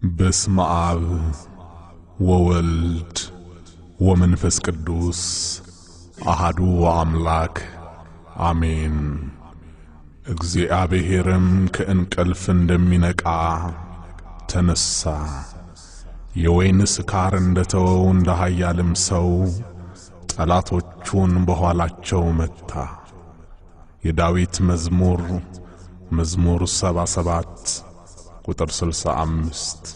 በስመ አብ ወወልድ ወመንፈስ ቅዱስ አሐዱ አምላክ አሜን። እግዚአብሔርም ከእንቅልፍ እንደሚነቃ ተነሳ፣ የወይን ስካር እንደተወው እንደ ኃያልም ሰው ጠላቶቹን በኋላቸው መታ። የዳዊት መዝሙር መዝሙር 77 ቁጥር 65።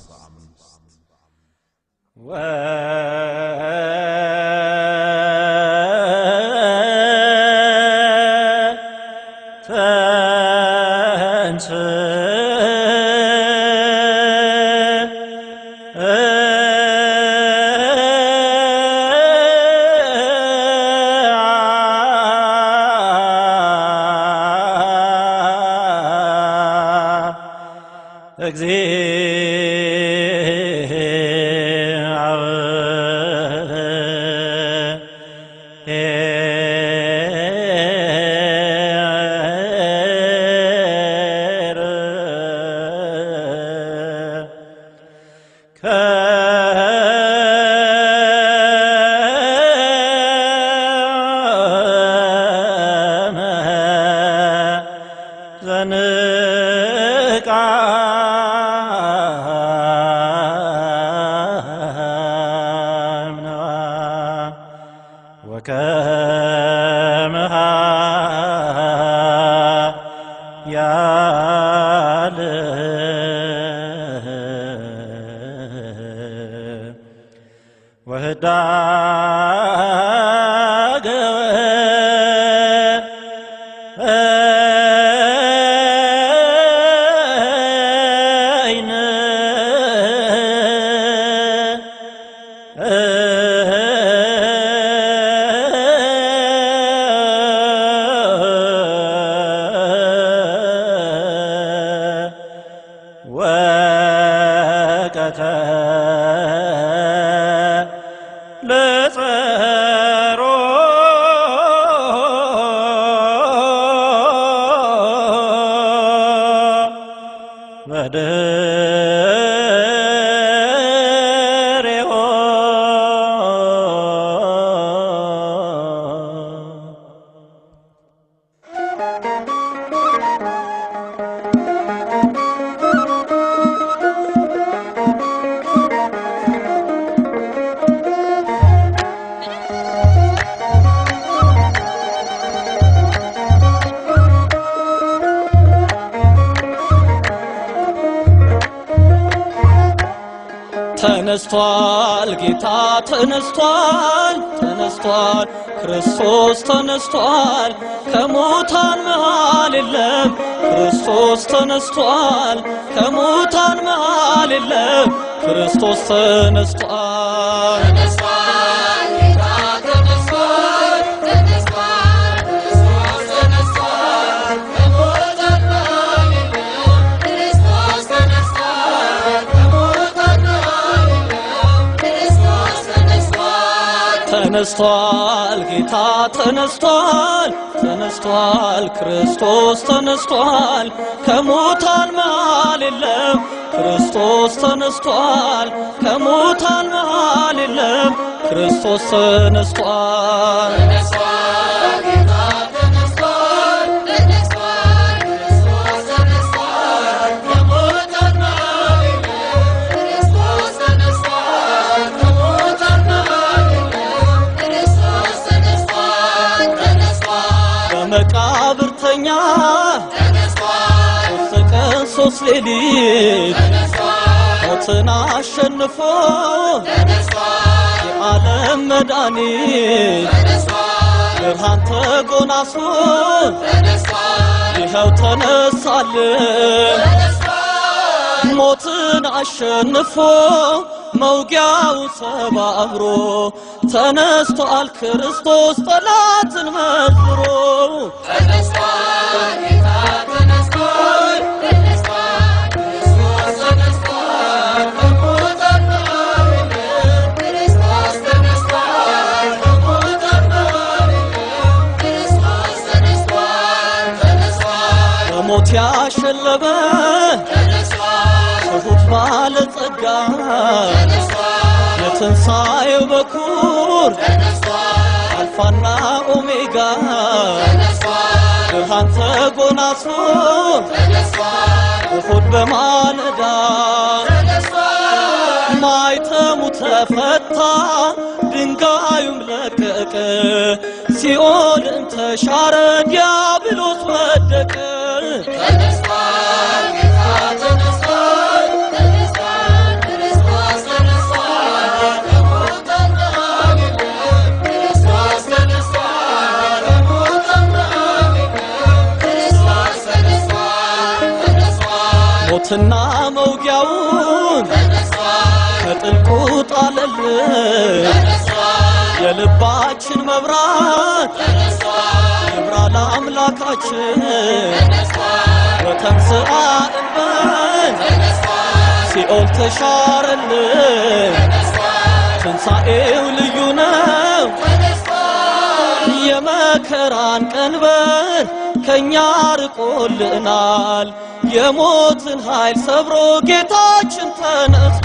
ተነስቷል ጌታ ተነስቷል፣ ተነስቷል ክርስቶስ ተነስቷል፣ ከሙታን መሃል የለም። ክርስቶስ ተነስቷል፣ ከሙታን መሃል የለም። ክርስቶስ ተነስቷል። ተነስቷል ጌታ ተነስቷል፣ ተነስቷል ክርስቶስ ተነስቷል፣ ከሙታን መሃል የለም። ክርስቶስ ተነስቷል፣ ከሙታን መሃል የለም። ክርስቶስ ተነስቷል። ተነስቷል ጌታ ተነስቷል፣ ተነስቷል ክርስቶስ ተነስቷል፣ ከሙታን መሃል የለም። ክርስቶስ ተነስቷል፣ ከሙታን መሃል የለም። ክርስቶስ ተነስቷል። ተነስቷል ጌታ ተነስቷል፣ ተነስቷል ክርስቶስ ተነስቷል፣ ከሙታን መሃል የለም። ክርስቶስ ተነስቷል፣ ከሙታን መሃል የለም። ክርስቶስ ተነስቷል፣ ተነስቷል። በመቃብር ተኛ ተነስቷል። 3 ቀን 3 ሌሊት ተነስቷል። ሞትን አሸንፎ ተነስቷል። የዓለም መድኃኒት ተነስቷል። ብርሃን ተጎናጽፎ ተነስቷል። ይኸው ተነሳልን። ተነስቷል። ሞትን አሸንፎ መውጊያውን ሰባብሮ ተነስቷል ክርስቶስ ጠላትን መዝብሮ። ተነስቷል ጌታ ተነስቷል፣ ተነስቷል ክርስቶስ ተነስቷል፣ ከሙታን መሃል የለም። ክርስቶስ ተነስቷል፣ ከሙታን መሃል የለም። ክርስቶስ ተነስቷል፣ ተነስቷል። በሞት ያሸለበ ተነስቷል። ትሁት ባለጸጋ ጸጋ የትንሣኤው በኩር አልፋና ኦሜጋ ብርሃን ተጎናጽፎ እሁድ በማለዳ ማኅተሙ ተፈታ፣ ድንጋዩም ለቀቀ፣ ሲኦልም ተሻረ፣ ዲያብሎስ ወደቀ። ተነስቷል ጌታ ተነስቷል፣ ተነስቷል ክርስቶስ ተነስቷል፣ ከሙታን መሃል የለም። ክርስቶስ ተነስቷል፣ ከሙታን መሃል የለም። ክርስቶስ ተነስቷል፣ ተነስቷል፣ ሞትና መውጊያውን ተነስቷል፣ ከጥልቁ ጣለልን። ተነስቷል፣ የልባችን መብራት ተነስቷል፣ ይብራ ለአምላካችን። ተነስቷል፣ ወተንሥአ እንበል ተነስቷል፣ ሲኦል ተሻረልን። ተነስቷል፣ ትንሣኤው ልዩ ነው። ተነስቷል፣ የመከራን ቀንበር ከኛ ርቆልናል። የሞትን ኃይል ሰብሮ ጌታችን ተነስቷል።